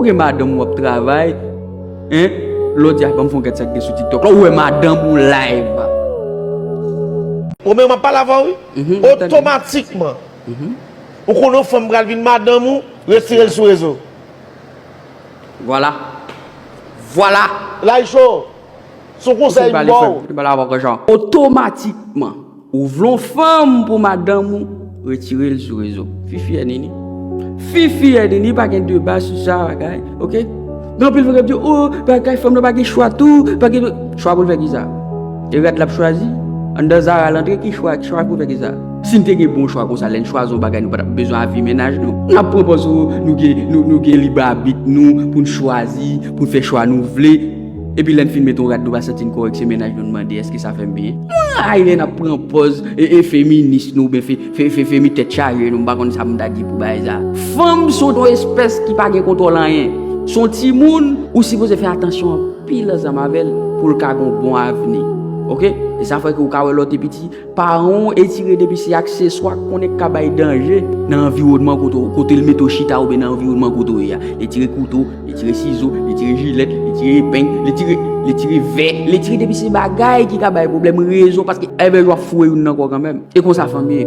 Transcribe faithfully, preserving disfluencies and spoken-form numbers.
Gen madanm w ap travay, hein? Lè w di, "Ah, ban m fè yon gad sa k gen sou TikTok la," ou wè madanm ou live. Ou menm ap pale avè w, wi. Mhm, m ap tande. Otomatikman, mhm, ou konnen yon fanm pral vin madanm ou, retire l sou rezo. Vwala. Vwala. Lay cho. Sou konsèy m ba w. Otomatikman, ou vle yon fanm pou madanm ou, retire l sou rezo. Fifi è nini. Fifi è nini, pa gen deba sou sa, bagay, oke? Gen anpil fanm k ap di, "Oh, bagay, fanm nan pa gen chwa tou, pa gen chwa pou l fè kisa?" E rad l ap chwazi, anndan Zara l antre, ki chwa, ki chwa pou l fè kisa? Si n te gen bon chwa konsa, lè n chwazi yon bagay, nou pa t ap bezwen avi mennaj nou. N ap pran pòz nou, nou gen, nou, nou gen lib abit nou pou n chwazi, pou n fè chwa nou vle. Epi lè n fin mete yon rad, nou pa santi n kòrèk, se mennaj nou n mande, èske sa fè m byen? Mwen rayi lè n ap pran pòz e, e feminis nou, oubyen fe, fe, fe, femi tèt chaje nou, m pa konn sa pou m ta di pou bagay sa. Fanm se yon espès ki pa gen kontwòl anyen. Se yon timoun, ou sipoze fè atansyon anpil ansanm avè l pou l ka gen yon bon avni. Oke? E sa fè ke ou ka wè lè w te piti, paran w etire depi se akseswa k konnen k ka bay danje nan anviwònman kote w, kote l mete w chita oubyen nan anviwònman kote w ye a. Li tire kouto, li tire sizo, li tire jilèt, li tire epeng, li tire, li tire vè, li tire depi se bagay ki ka bay pwoblèm, rezon, paske enben w ap foure youn nan kò kanmenm. E konsa fanm ye.